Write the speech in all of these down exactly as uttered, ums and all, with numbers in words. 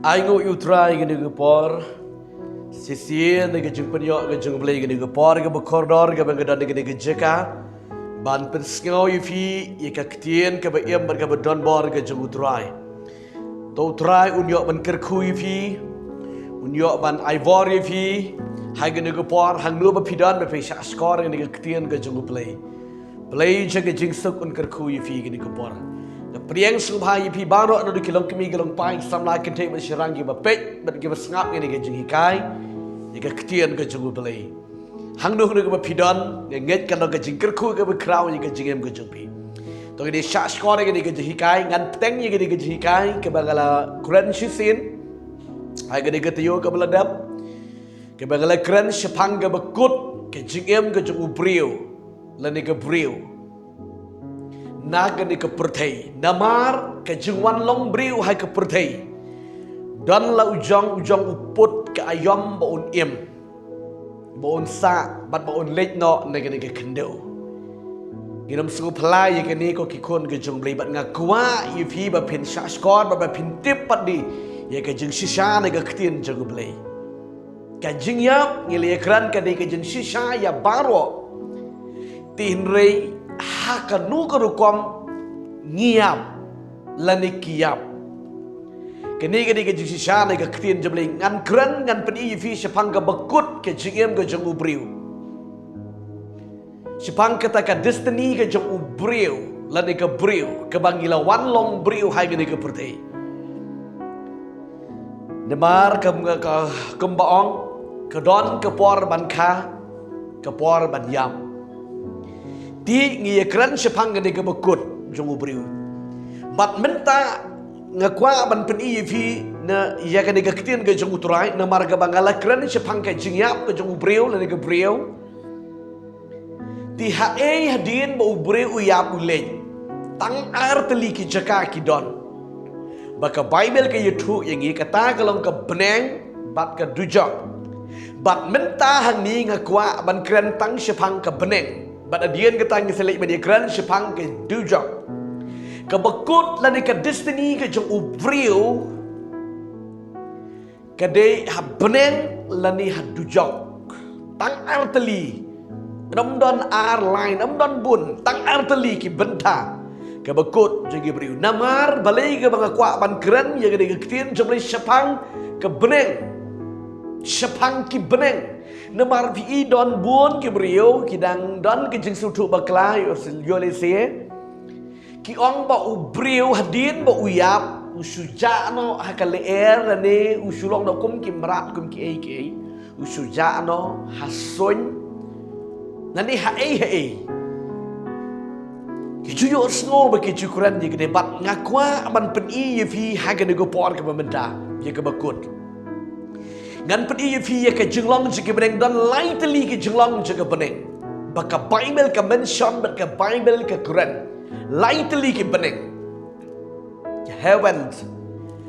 Ai nguh ïa u Trai ïa kane ka por. Shisien na ka jingpynïoh ka jong u Blei ïa kane ka por kaba kordor kaba nga don ïa kane ka jaka ban pynsngew ïa phi ïa ka ktien kaba im bad kaba don bor ka jong u Trai. To u Trai un ïoh ban kyrkhu ïa phi, un ïoh ban ai bor ïa phi ha kane ka por, hangno ba phi don ba phi shah shkor ïa kane ka ktien ka jong u Blei. Blei jong ka jingsuk un kyrkhu ïa phi kane ka por. Nga pdiang sngewbha ïa phi baroh naduh ki longkmie ki longpai, samla kynthei bad shynrang kiba peit bad kiba sngap ïa kane ka jinghikai, ïa ka ktien ka jong u Blei. Hangno hangno kaba phi don, nga ngeit kan long ka jingkyrkhu kaba khraw ïa ka jingim ka jong phi. To ngin ïa shah shkor ïa kane ka jinghikai, ngan pdiang ïa kane ka jinghikai kaba nga la kren shisien ha kane ka taïew kaba la dep, kaba nga la kren shaphang kaba kut ka jingim ka jong u briew lane ka briew na kane ka pyrthei. Namar ka jingwan long briew ha ka pyrthei, don la u jong u jong u put ka aïom ba un im, ba un sah bad ba un leit noh na kane ka khyndew. Ngin ym sngewphylla ïa kane ko ki khun ka jong u Blei, bad nga kwah ïa phi ba phin shah shkor bad ba phin tip pat de ïa ka jingshisha na ka ktien jong u Blei. Ka jingïap ngi la ïakren ka dei ka jingshisha ïa baroh. Te hynrei ha kano ka rukom ngi ïap lane ki ïap. Kane ka dei ka jingshisha na ka ktien jong u Blei. Ngan kren, ngan pyni ïa phi shaphang kaba kut ka jingim ka jong u briew, shaphang kata ka destiny ka jong u briew lane ka briew kaba ngi la wan long briew ha kane ka pyrthei. Namar kum ka, ka, kumba ong, ka don ka por ban kha, ka por ban ïap. Te ngi ïakren shaphang kane kaba kut jong u briew. Bad mynta nga kwah ban pyni ïa phi na ïa kane ka ktien ka jong u Trai, namar kaba nga la kren shaphang ka jingïap ka jong u briew lane ka briew. Te haei hadien ba u briew u ïap u leit, tang ar tylli ki jaka ki don ba ka Baibl ka ïathuh ïa ngi, kata ka long ka bneng bad ka dujok. Bad mynta hangne nga kwah ban kren tang shaphang ka bneng, bad hadien kata ngi sa leit ban ïakren shaphang ka dujok. Kaba kut lane ka destiny ka jong u briew ka dei ha bneng lane ha dujok. Tang ar tylli. Ym don ar lai, ym don bun, tang ar tylli ki bynta kaba kut jong ki briew. Namar balei kaba nga kwah ban kren ïa kane ka ktien jong u Blei shaphang ka bneng, shaphang ki bneng. Namar phi i, don bun ki briew ki dang don ka jingsngewthuh bakla ïa u, ïa u lehse. Ki ong ba u briew hadien ba u ïap, u shu jah noh ha ka lyer lane u shu long noh kum ki mrad kum kiei kiei. U shu jah noh ha suiñ lane haei haei. Ki ju ïohsngew bad ki ju kren ïa kane, bad nga kwah ban pyni ïa phi ha kane ka por kaba mynta ïa kaba kut. Ngan pyni ïa phi ïa ka jinglong jong ki bneng. Don lai tylli ki jinglong jong ka bneng ba ka Baibl ka mention bad ka Baibl ka kren. Lai tylli ki bneng, ki heavens,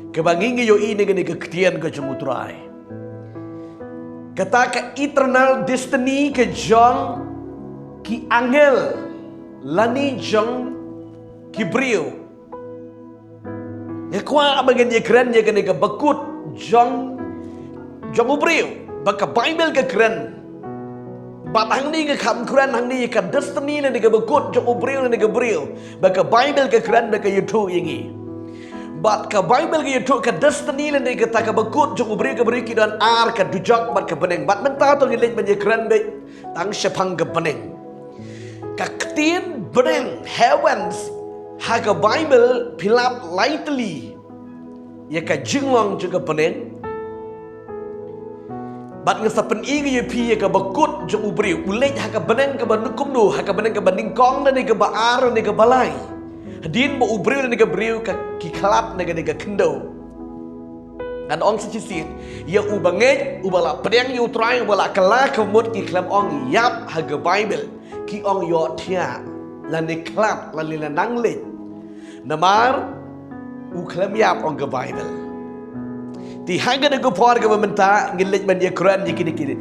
kaba ngi ngi ïohi na kane ka ktien ka jong u Trai. Kata ka eternal destiny ka jong ki angel lane jong ki briew. Nga kwah ba ngin ïakren ïa kane kaba kut jong, jong u briew ba ka Baibl ka kren. Bad hangne nga kham kren hangne ïa ka destiny lane kaba kut jong u briew lane ka briew ba ka Baibl ka kren, ba ka ïathuh ïa ngi. Bad ka Baibl ka ïathuh ka destiny lane kata kaba kut jong u briew, ka briew, ki don ar, ka dujok bad ka bneng. Bad mynta to ngin leit ban ïakren beit tang shaphang ka bneng. Ka ktien bneng, heavens, ha ka Baibl phi lap lai tylli ïa ka jinglong jong ka bneng. Bad nga sa pyni ïa phi ïa kaba kut jong u briew, u leit ha ka bneng kaba kumno, ha ka bneng kaba nyngkong lane kaba ar lane kaba lai. Hadien ba u briew lane ka briew ka, ki khlad na kane ka khyndew. Ngan ong sa shisien, ïa u bangeit, u ba la pdiang ïa u Trai, u ba la kylla ka mut, ki khlem ong ïap ha ka Baibl. Ki ong ïohthiah lane khlad lane la nang leit. Namar u khlem ïap, ong ka Baibl. Te ha kane ka por kaba mynta ngin leit ban ïakren ïa kine kine.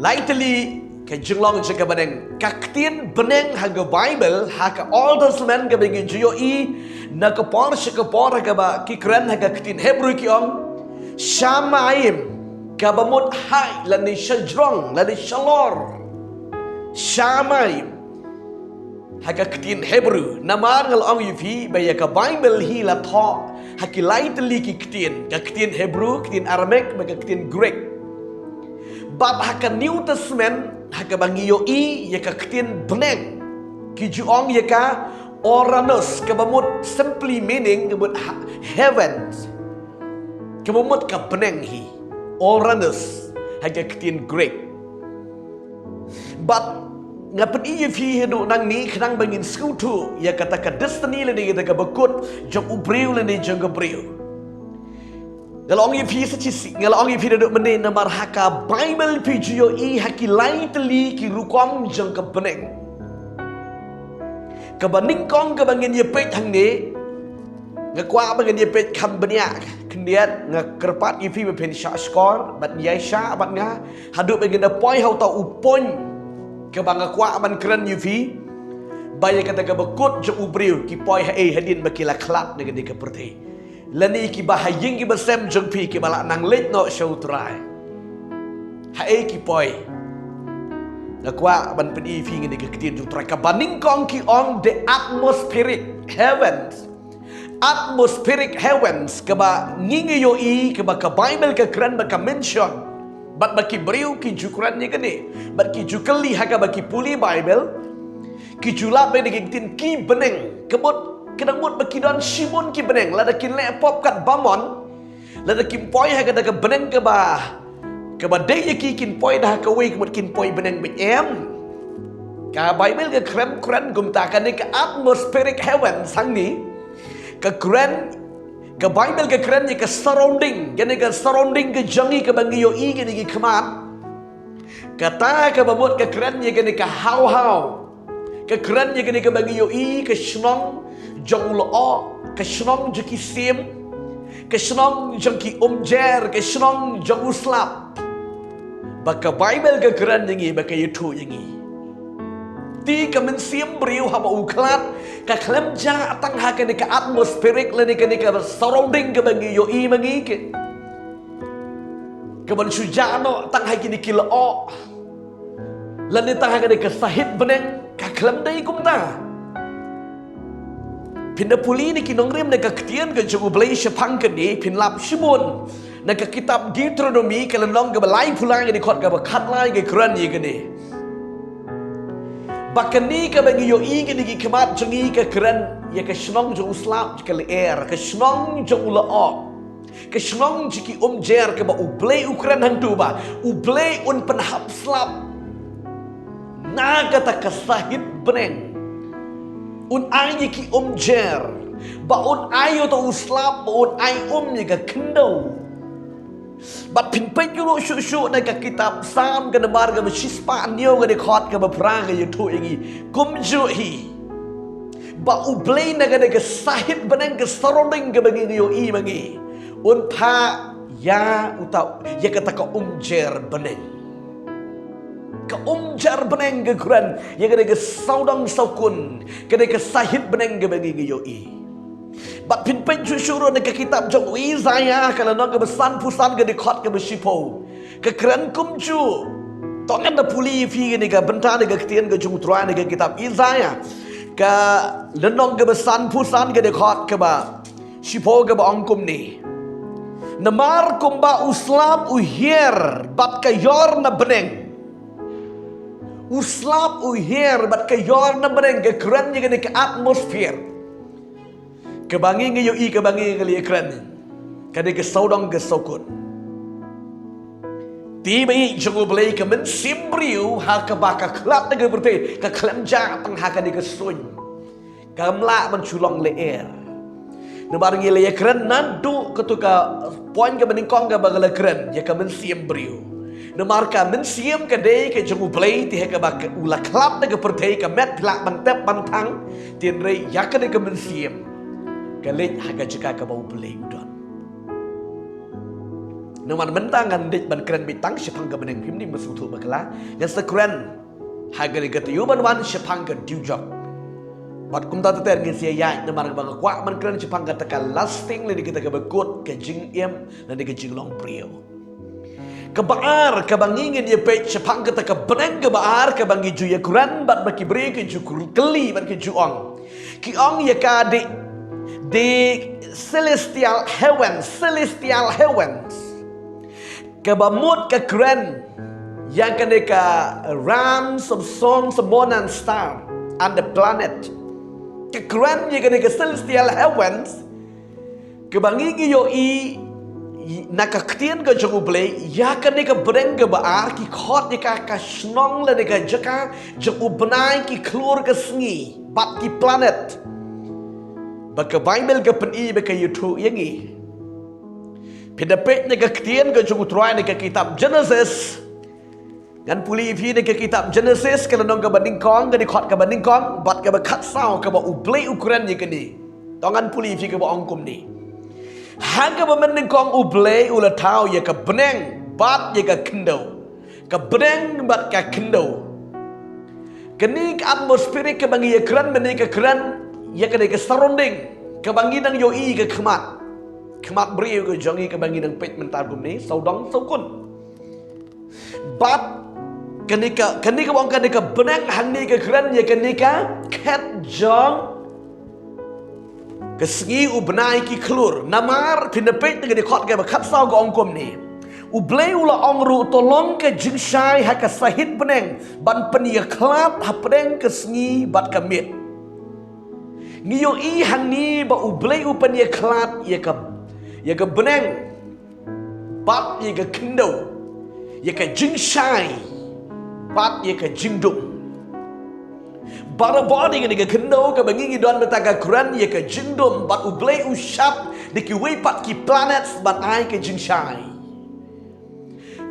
Lai tylli ka jinglong jong ka bneng. Ka ktien bneng ha ka Baibl, ha ka Old Testament kaba ngi ju ïohi na ka por sha ka por, ha kaba ki kren ha ka ktien Hebru ki ong, Shamayim, kaba mut hai lane shajrong lane shalor. Shamayim. Ha ka ktien Hebru, namar nga la ong ïa phi ba ïa ka Baibl hi la thoh ha ki lai tylli ki ktien, ka ktien Hebru, ktien Aramaic bad ka ktien Greek. Bad ha ka New Testament, ha kaba ngi ïohi ïa ka ktien bneng, ki ju ong ïa ka Uranus, kaba mut simply meaning, kaba mut ha-, heavens, kaba mut ka bneng hi. Uranus ha ka ktien Greek. Bad nga pyni ïa phi haduh nangne khnang ba ngin sngewthuh ïa kata ka destiny lane ïa kata kaba kut jong u briew lane jong ka briew. Nga la ong ïa phi sa shisien, nga la ong ïa phi naduh mynne, namar ha ka Baibl phi ju ïohi ha ki lai tylli ki rukom jong ka bneng. Kaba nyngkong kaba ngin ïa peit hangne, nga kwah ba ngin ïa peit kham bniah khyndiat, nga kyrpad ïa phi ba phin shah shkor bad ïai shah bad nga haduh ba ngin da poi ha uta u point kaba nga kwah ban kren ïa phi, ba ïa kata kaba kut jong u briew ki poi haei hadien ba ki la khlad na kane ka pyrthei, lane kiba ha ïing kiba sem jong phi kiba la nang leit noh sha U Trai, haei ki poi. Nga kwah ban pyni ïa phi ngi na ka ktien jong U Trai. Kaba nyngkong ki ong the atmospheric heavens. Atmospheric heavens, kaba ngi ngi ïohi, kaba ka Baibl ka kren bad ka mention, bad ba ki briew ki ju kren ïa kane, bad ki ju kylli ha kaba ki pule Baibl, ki ju lap ïa kane ka ktien ki bneng, ka mut, ka dang mut ba ki don shibun ki bneng, lada kin leh pop katba mon, lada kin poi ha kata ka bneng kaba, kaba dei ïa ki, kin poi da ha kawei, ka mut kin poi bneng beit em. Ka Baibl ka kren, kren kumta, kane ka atmospheric heavens hangne, ka kren, ka Baibl ka kren ïa ka surrounding, kane ka surrounding ka jong ngi kaba ngi ïohi kane ki khmat. Kata kaba mut ka kren ïa kane ka haw haw. Ka kren ïa kane kaba ngi ïohi, ka shnong jong u lyoh, ka shnong jong ki sim, ka shnong jong ki umjer, ka shnong jong u slap. Ba ka Baibl ka kren ïa ngi, ba ka ïathuh ïa ngi. Te ka mynsiem briew haba u khlad, ka khlem jah tang ha kane ka atmospheric lane kane ka surrounding kaba ngi ïohi ma ngi, ka, kaban shu jah noh tang ha kine ki lyoh, lane tang ha kane ka sahit bneng, ka khlem dei kumta. Phin da pule na ki nongrim na ka ktien ka jong U Blei shaphang kane, phin lap shibun na ka kitab Deuteronomy ka lynnong kaba laiphew lai, ka dkhot kaba khatlai ka kren ïa kane. Ba kane kaba ngi ïohi kane ki khmat jong ngi ka kren ïa ka shnong jong u slap, ka lyer, ka shnong jong u lyoh, ka shnong jong ki umjer, kaba U Blei u kren hangto ba U Blei un pynhap slap na kata ka sahit bneng. Un ai ïa ki umjer, ba un ai ïa uta u slap, ba un ai um ïa ka khyndew. Bad phin peit ruh shuh shuh na ka kitab Salm ka namar kaba shispah hynñiew, ka dkhot kaba phra ka ïathuh ïa ngi kumjuh hi, ba U Blei na kane ka sahit bneng, ka surrounding kaba ngi ïohi ma ngi, un phah ïa uta, ïa kata ka umjer bneng. Ka umjer bneng ka kren ïa kane ka sawdong sawkun, kane ka sahit bneng kaba ngi ngi ïohi. Bad phin peit shuh shuh ruh na ka kitab jong u Isaiah ka lynnong kaba sanphew san, ka dkhot kaba shiphew, ka kren kumjuh. To ngan da pule ïa phi kane ka bynta na ka ktien ka jong U Trai na ka kitab Isaiah ka lynnong kaba sanphew san, ka dkhot kaba shiphew, kaba ong kumne: Namar kumba u slap u hiar bad ka ïor na bneng. U slap u hiar bad ka ïor na bneng, ka kren ïa kane ka atmosphere kaba ngi ngi ïohi, kaba ngi ngi la ïakren, kane ka sawdong ka sawkun. Te ba ïeit jong U Blei, ka mynsiem briew ha kaba ka khlad na ka pyrthei, ka khlem jah tang ha kane ka suiñ. Kam lah ban shu long lyer. Namar ngi la ïakren naduh kato ka point kaba nyngkong kaba nga la kren ïa ka mynsiem briew. Namar ka mynsiem ka dei ka jong U Blei, te ha kaba ka, u la khlad na ka pyrthei, ka met phi lah ban tep ban thang, te hynrei ïa kane ka mynsiem ka leit ha ka jaka kaba U Blei u don. Namar mynta ngan dei ban kren beit tang shaphang ka bneng, phim dei ban sngewthuh bakla, ngan sa kren ha kane ka taïew ban wan shaphang ka dewjok. Bad kumta ter ter ngin sa ïaid namar ba nga kwah ban kren shaphang kata ka lasting lane kata kaba kut, ka jingim lane ka jinglong briew. Kaba ar kaba ngi ngin ïa peit shaphang kata ka bneng kaba ar kaba ngi ju ïa kren bad ba ki briew ki ju kylli bad ki ju ong. Ki ong ïa ka the, the celestial heavens, celestial heavens. Kaba mut ka kren ïa kane ka realms of suns, moon and star and the planet. Ka kren ïa kane ka celestial heavens. Kaba ngi ngi ïohi na ka ktien ka jong U Blei, ïa kane ka bneng kaba ar ki khot ïa ka ka shnong lane ka jaka jong u bnai, ki khlur ka sngi bad ki planet. Ba ka Baibl ka pyni ba ka ïathuh ïa ngi. Phi da peit na ka ktien ka jong U Trai na ka kitab Genesis. Ngan pule ïa phi na ka kitab Genesis ka lynnong kaba nyngkong, ka dkhot kaba nyngkong bad kaba khatsaw kaba U Blei u kren ïa kane. To ngan pule ïa phi kaba ong kumne. Ha kaba mynnyngkong U Blei u la thaw ïa ka bneng bad ïa ka khyndew. Ka bneng bad ka khyndew. Kane ka atmospheric kaba ngi ïa kren mynne ka kren ïa kane ka surrounding kaba ngi dang ïohi ka khmat. Khmat briew ka jong ngi kaba ngi dang peit mynta kumne, sawdong sawkun. Bad kane ka, kane ka bong kane ka bneng hangne ka kren ïa kane ka khet jong ka sngi, u bnai, ki khlur. Namar phin da peit na ka dkhot kaba khatsaw ka ong kumne. U Blei u la ong ruh, to long ka jingshai ha ka sahit bneng ban pynïakhlad hapdeng ka sngi bad ka miet. Ngi ïohi hangne ba U Blei u pynïakhlad ïa ka, ïa ka bneng bad ïa ka khyndew, ïa ka jingshai bad ïa ka jingdum. Barabor ïa kane ka khyndew kaba ngi ngi don mynta ka kren ïa ka jingdum, bad U Blei u shad da kiwei pat ki planets ban ai ka jingshai.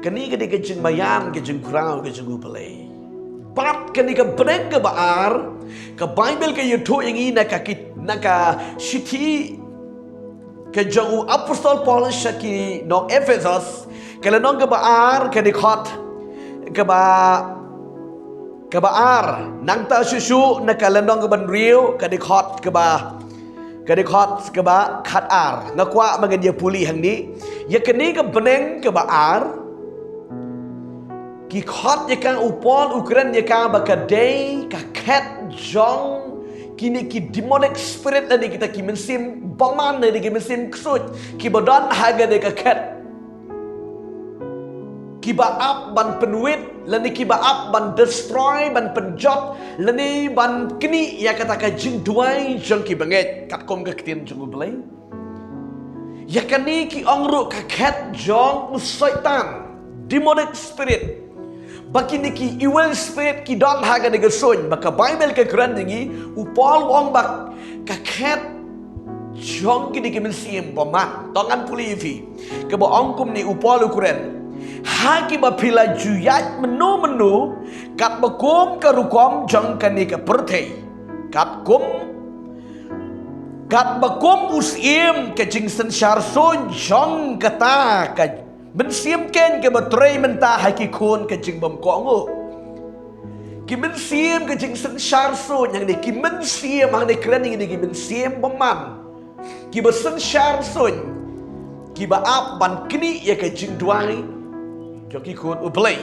Kane ka dei ka jingmaïan, ka jingkhraw ka jong U Blei. Bad kane ka bneng kaba ar, ka Baibl ka ïathuh ïa ngi na ka kit, na ka shithi ka jong u Apostol Paul sha ki nong Ephesos, ka lynnong kaba ar, ka dkhot kaba, kaba ar. Nangta shuh shuh na ka lynnong kaba hynriew, ka dkhot kaba, ka dkhot kaba khatar. Nga kwah ba ngin ïa pule hangne. Ïa kane ka bneng kaba ar, ki khot ïa ka, u Paul u kren ïa ka ba ka dei ka khet jong kine ki demonic spirit lane kita ki mynsiem bymman lane ki mynsiem ksuid kiba don ha kane ka khet. Kiba ap ban pynwit lane kiba ap ban destroy, ban pynjot lane ban knieh ïa kata ka jingduwai jong ki bangeit katkum ka ktien jong U Blei. Ïa kane ki ong ruh ka khet jong u Soitan, demonic spirit. Ba kine ki evil spirit ki don ha kane ka suiñ, ba ka Baibl ka kren ïa ngi, u Paul u ong ba ka khet jong kine ki mynsiem bymman. To ngan pule ïa phi. Kaba ong kumne, u Paul u kren. Ha kiba phi la ju ïaid mynno mynno katba kum ka rukom jong kane ka pyrthei. Katkum Katba kum u syiem ka jingsynshar suiñ jong kata ka mynsiem keiñ kaba trei mynta ha ki khun ka jingbymkohnguh. Ki mynsiem ka jingsynshar suiñ hangne, ki mynsiem hangne kren ïa ngi ki mynsiem bymman. Kiba synshar suiñ, kiba ap ban knieh ïa ka jingduwai jong ki khun U Blei.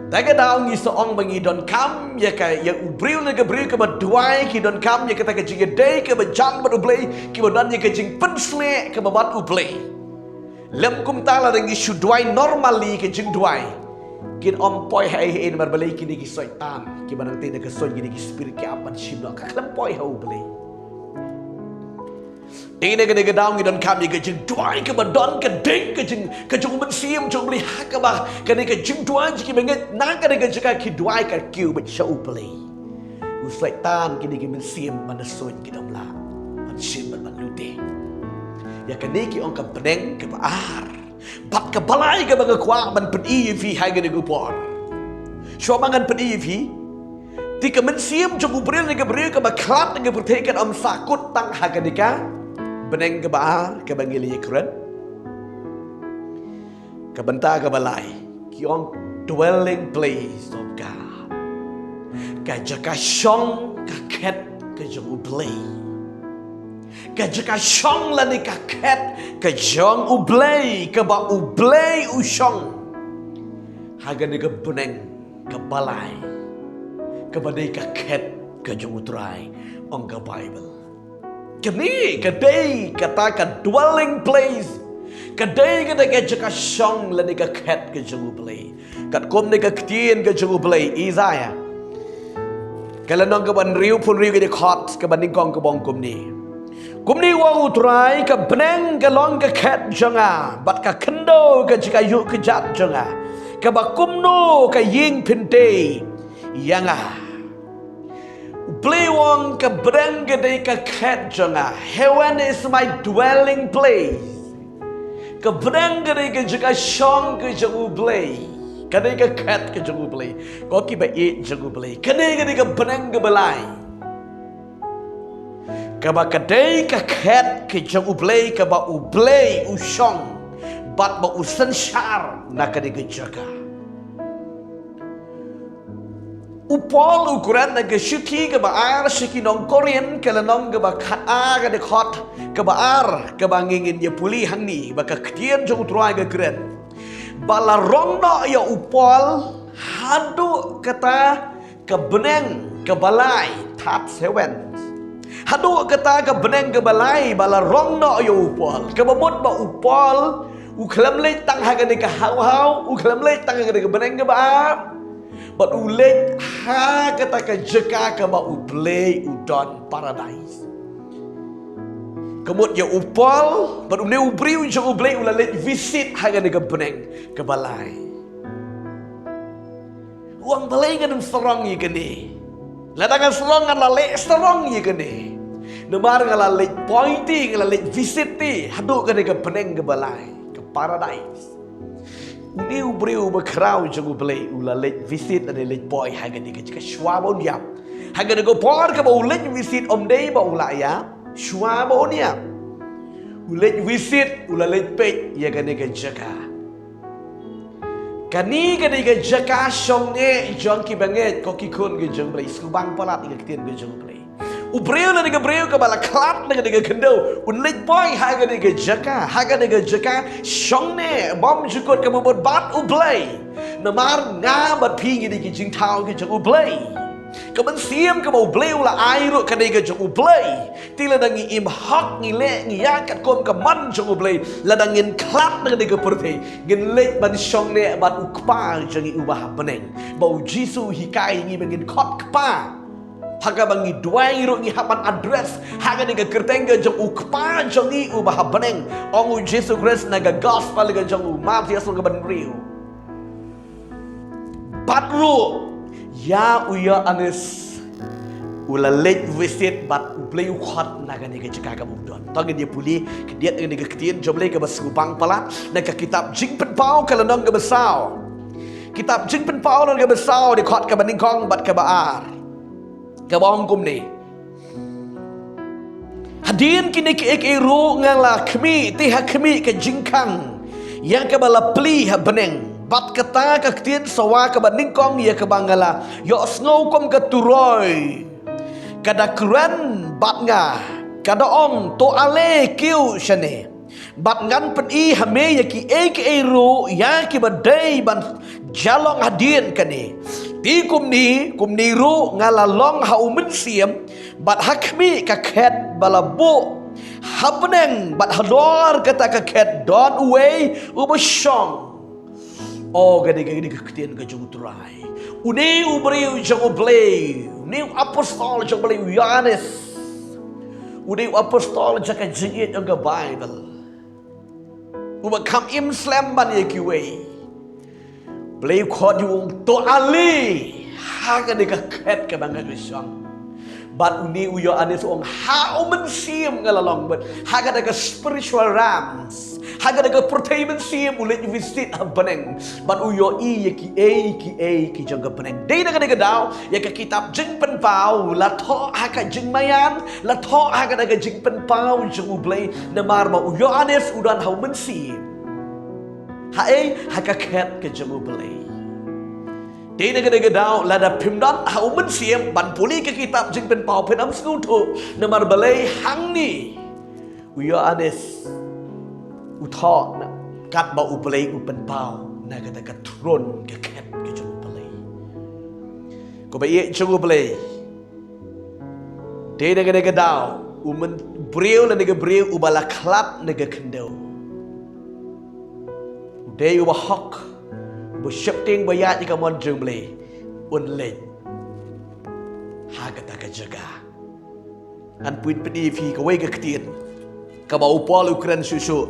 Te ka daw ngi sa ong ba ngi donkam ïa ka, ïa u briew ne ka briew kaba duwai, ki donkam ïa kata ka jingïadei kaba jan bad U Blei, kiba don ïa ka jingpynshlur kaba bad U Blei. Lym kumta lada ngi shu duwai normally ka jingduwai, kin ym poi ha ei ei namar balei kine ki Soitan kiba nangtei na ka suiñ, kine ki spirit ki ap ban shim noh, ka khlem poi ha U Blei. Te na kane ka daw ngi donkam ïa ka jingduwai kaba don ka ding ka jing, ka jong u Mynsiem jong U Blei ha kaba kane ka jingduwai jong ki bangeit na kane ka jaka ki duwai ka kiew beit sha U Blei. U Soitan kine ki mynsiem ba na suiñ kim lah ban shim bad ban lute. Ïa kane ki ong ka bneng kaba ar. Bad kaba lai kaba nga kwah ban pyni ïa phi ha kane ka por. Shuwa ba ngan pyni ïa phi, te ka mynsiem jong u briew ne ka briew kaba khlad ne ka pyrthei kan ym sahkut tang ha kane ka bneng kaba ar kaba ngi la ïakren. Ka bynta kaba lai ki ong dwelling place of God. Ka jaka shong, ka khet ka jong U Blei. Ka jaka shong lane ka khet ka jong U Blei, kaba U Blei u shong ha kane ka bneng kaba lai, kaba dei ka khet ka jong U Trai, ong ka Baibl. Kane ka dei kata ka dwelling place, ka dei kata ka jaka shong lane ka khet ka jong U Blei. Katkum ne ka ktien ka jong U Blei, Isaiah ka lynnong kaba hynriew, phew hynriew, ka dkhot kaba nyngkong, kaba ong kumne: Kumne u ong U Trai, ka bneng ka long ka khet jong nga, bad ka khyndew ka jaka ïuh kjat jong nga, kaba kumno ka ïing phin die ïa nga. U Blei u ong ka bneng ka dei ka khet jong nga. Heaven is my dwelling place. Ka bneng ka dei ka jaka shong ka jong U Blei. Ka dei ka khet ka jong U Blei. Ko kiba ïeit jong U Blei, kane ka dei ka bneng kaba lai, kaba ka dei ka khet ka jong U Blei, kaba U Blei u shong bad ba u synshar na kane ka jaka. U Paul u kren na ka shithi kaba ar sha ki nong Korinth, ka lynnong kaba khat, ka dkhot kaba ar, kaba ngin ïa pule hangne, ba ka ktien jong U Trai ka kren ba la rong noh ïa u Paul haduh kata ka bneng kaba lai, third heaven. Haduh kata ka bneng kaba lai ba la rong noh ïa u Paul, kaba mut ba u Paul u khlem leit tang ha kane ka hawhaw, u khlem leit tang ha kane ka bneng kaba ar, bad u leit ha kata ka jaka kaba U Blei u don, paradise. Ka mut ïa u Paul bad une u briew jong U Blei u la leit visit ha kane ka bneng kaba lai. U ong balei ngan ym sarong ïa kane? Lada ngan sarong ngan la leit sarong ïa kane. Namar nga la leit poi te, nga la leit visit te haduh kane ka bneng kaba lai, ka paradise. Une u briew ba khraw jong U Blei u la leit visit, u la leit poi ha kane ka jaka shuwa ba un ïap. Ha kane ka por kaba u leit visit, ym dei ba u la ïap, shuwa ba un ïap u leit visit, u la leit peit ïa kane ka jaka. Kane ka dei ka jaka shong eh jong ki bangeit, ko ki khun ki jong U Blei, sngewbha palat ïa ka ktien ka jong U Blei. U briew lane ka briew kaba la khlad na kane ka khyndew un leit poi ha kane ka jaka, ha kane ka jaka shong eh bymjukut, kaba bud bad U Blei. Namar nga bad phi ngi dei ki jingthaw ki jong U Blei. Ka mynsiem kaba U Blei u la ai ruh ka dei ka jong U Blei. Te lada ngi im hok, ngi leh, ngi ïaid katkum ka mon jong U Blei, lada ngin khlad na kane ka pyrthei, ngin leit ban shong eh bad U Kpa jong ngi uba ha bneng. Ba U Jisu u hikai ïa ngi ba ngin khot Kpa. Ha kaba ngi duwai ruh ngi hap ban address ha kane ka kyrteng ka jong U Kpa jong ngi uba ha bneng, ong U Jisu Khrist na ka gospel ka jong u Mathaios lynnong kaba hynriew. Bad ruh ïa u Ïoannis u la leit visit bad U Blei u khot na kane ka jaka kaba u don. To ngin ïa pule khyndiat kane ka ktien jong U Blei kaba sngewbha palat na ka kitab Jingpynpaw ka lynnong kaba saw. Kitab Jingpynpaw lynnong kaba saw, dkhot kaba nyngkong bad kaba ar, kaba ong kumne: Hadien kine kiei kiei ruh nga la khmih, te ha khmih ka jingkhang ïa kaba la plie ha bneng. Bad kata ka ktien sawa kaba nyngkong ïa kaba nga la ïohsngew kum ka turoi ka da kren bad nga, ka da ong, to ale, kiew shane, bad ngan pyni ha me ïa kiei kiei ruh ïa kiba dei ban jia long hadien kane. Te kumne, kumne ruh nga la long ha U Mynsiem, bad ha khmih ka khet ba la buh ha bneng, bad halor kata ka khet don uwei uba shong. O, kane, kane ka ktien ka jong U Trai. Une u briew jong U Blei, une u apostol jong U Blei u Ïoannis, une u apostol jong ka jingïeit jong ka Baibl, uba kham im slem ban ïa kiwei. Blei u khot ïa u, ong, to ale ha kane ka khet kaba nga shong. Bad une u Ïoannis u ong, ha U Mynsiem nga la long, bad ha kata ka spiritual realms, ha kata ka pyrthei mynsiem u leit visit ha bneng, bad u ïohi ïa kiei kiei ki jong ka bneng. Dei na kane ka daw ïa ka kitab Jingpynpaw la thoh ha ka jingmaïan, la thoh ha kata ka Jingpynpaw jong U Blei, namar ba u Ïoannis u don ha U Mynsiem. Haei? Ha ka khet ka jong U Blei. Dei na kane ka daw, lada phim don ha u mynsiem ban pule ka kitab Jingpynpaw, phin ym sngewthuh, namar balei hangne u Ïoannis u thoh na katba U Blei u pynpaw na kata ka throne ka khet ka jong U Blei. Ko ba ïeit jong U Blei. Dei na kane ka daw, u briew lane ka briew uba la khlad na ka khyndew, u dei uba hok, uba sheptieng, ba ïaid ïa ka mon jong U Blei, un leit ha kata ka jaka. Ngan pyni ïa phi kawei ka ktien kaba u Paul u kren shuh shuh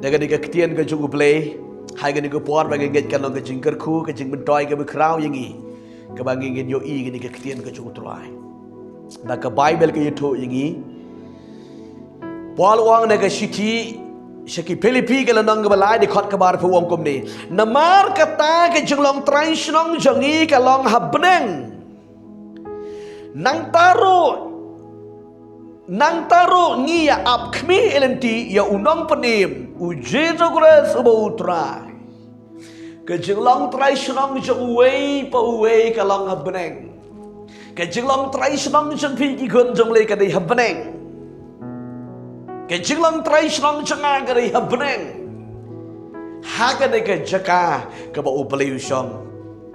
da kane ka ktien ka jong U Blei. Ha kane ka por ba ngi ngeit, ka long ka jingkyrkhu, ka jingmyntoi kaba khraw ïa ngi, kaba ngi ngin ïohi kane ka ktien ka jong U Trai. Na ka Baibl ka ïathuh ïa ngi, Paul u ong na ka shithi sha ki Philippi, ka lynnong kaba lai, dkhot kaba arphew, u ong kumne: Namar kata ka jinglong trai shnong jong ngi ka long ha bneng. Nangta ruh, nangta ruh ngi ïa ap khmih ïa lynti ïa u Nongpynim, U Jisu Khrist uba U Trai. Ka jinglong trai shnong jong uwei pa uwei ka long ha bneng. Ka jinglong trai shnong jong phi, ki khun jong U Blei, ka dei ha bneng. Ka jinglong trai shnong jong nga ka dei ha bneng. Ha kane ka jaka kaba U Blei u shong,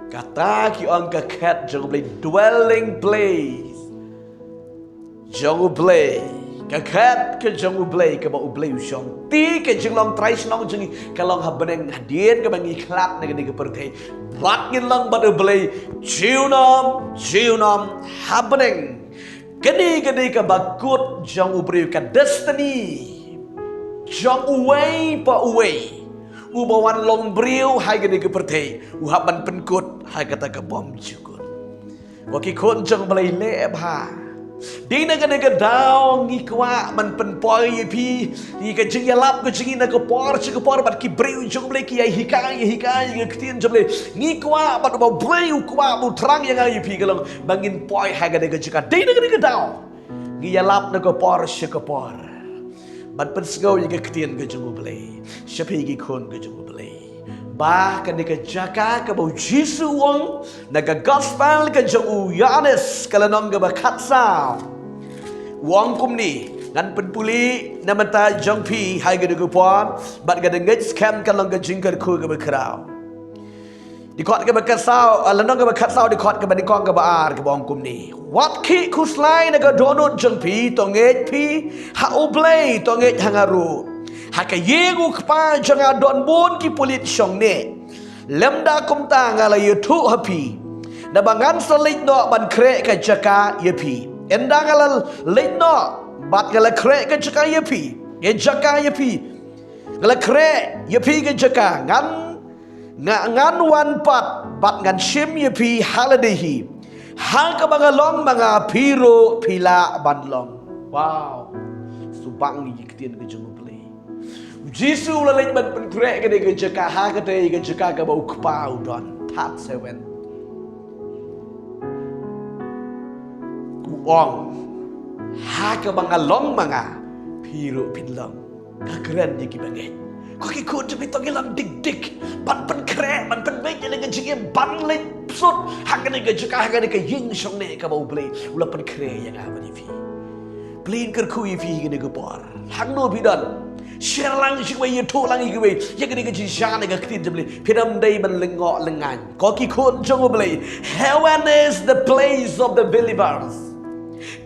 kata ki ong ka khet jong U Blei, dwelling place jong U Blei, ka khet ka jong U Blei kaba U Blei u shong. Te ka jinglong trai shnong jong ngi ka long ha bneng, hadien kaba ngi khlad na kane ka pyrthei, bad ngin long bad U Blei junom junom ha bneng. Kane ka dei kaba kut jong u briew, ka destiny jong uwei pa uwei uba wan long briew ha kane ka pyrthei, u hap ban pynkut ha kata ka bymjukut. Ko ki khun jong U Blei, leh bha. Dei na kane ka daw ngi kwah ban pynpoi ïa phi ïa ka jingïalap ka jong ngi na ka por sha ka por, bad ki briew jong U Blei ki ïa hikai, ïa hikai ïa ka ktien jong U Blei. Ngi kwah, bad U Blei u kwah, ba u thrang ïa nga ïa phi, ka long ba ngin poi ha kane ka jaka. Dei na kane ka daw ngi ïalap na ka por sha ka por ban pynsngew ïa ka ktien ka jong U Blei sha phi, ki khun ka jong U Blei, ba kane ka jaka kaba U Jisu u ong na ka gospel ka jong u Ïoannis, ka lynnong kaba khatsaw, u ong kumne. Ngan pynpule na bynta jong phi ha kane ka por, bad ka dang ngeit skhem, ka long ka jingkyrkhu kaba khraw. Dkhot kaba khatsaw, ah, lynnong kaba khatsaw, dkhot kaba nyngkong, kaba ar, kaba ong kumne: Wat khih khuslai na ka dohnud jong phi, to ngeit phi ha U Blei, to ngeit ha nga ruh. Ha ka ïing U Kpa jong nga don bun ki pulit shong neh. Lymda kumta nga la ïathuh ha phi, naba ngan sa leit noh ban khreh ka jaka ïa phi. Ynda nga la leit noh bad nga la khreh ka jaka ïa phi, ka jaka ïa phi, nga la khreh ïa phi ka jaka, ngan, nga, ngan wan pat bad ngan shim ïa phi ha lade hi. Ha kaba nga long ma nga, phi ruh phi lah ban long. Wow. Sngewbha ïa ka ktien ka jong U Blei. U Jisu u la leit ban pynkhreh kane ka jaka, ha kata ka jaka kaba U Kpa u don. That seven. U ong, ha kaba nga long ma nga, phi ruh phin long. Nga kren ïa kiba ngeit. Ko ki khun jong U Blei, to ngin long dik dik ban pynkhreh, ban pynbeit ïa kane ka jingim, ban leit bsut ha kane ka jaka, ha kane ka ïing shong neh kaba U Blei u la pynkhreh ïa nga bad ïa phi. Blei un kyrkhu ïa phi ha kane ka por. Hangno phi don, share lang sha kiwei, ïathuh lang ïa kiwei ïa kane ka jingshai na ka ktien jong U Blei. Phin ym dei ban lyngngoh lyngngan. Ko ki khun jong U Blei, heaven is the place of the believers.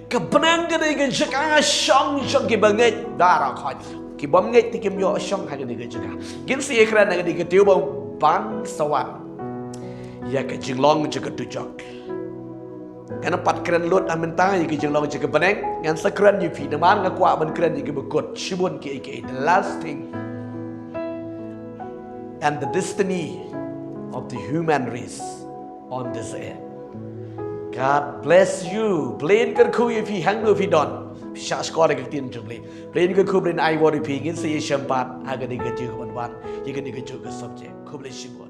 Ka bneng ka dei ka jaka shong jong kiba ngeit. Dara khot, ki bym ngeit te kim ïoh shong ha kane ka jaka. Ngin sa ïakren ha kane ka taïew ban sa wan ïa ka jinglong jong ka dujok. Ngan ym pat kren lut ha mynta ïa ka jinglong jong ka bneng, ngan sa kren ïa phi, namar nga kwah ban kren ïa kiba kut shibun, kiei kiei, the last thing and the destiny of the human race on this earth. God bless you. Blei un kyrkhu ïa phi hangno phi don. Phi shah shkor ïa ka ktien jong U Blei. Blei un kyrkhu, Blei un ai wor ïa phi. Ngin sa ïashem pat ha kane ka taïew kaban wan ïa kane kajuh ka subject. Khublei shibun.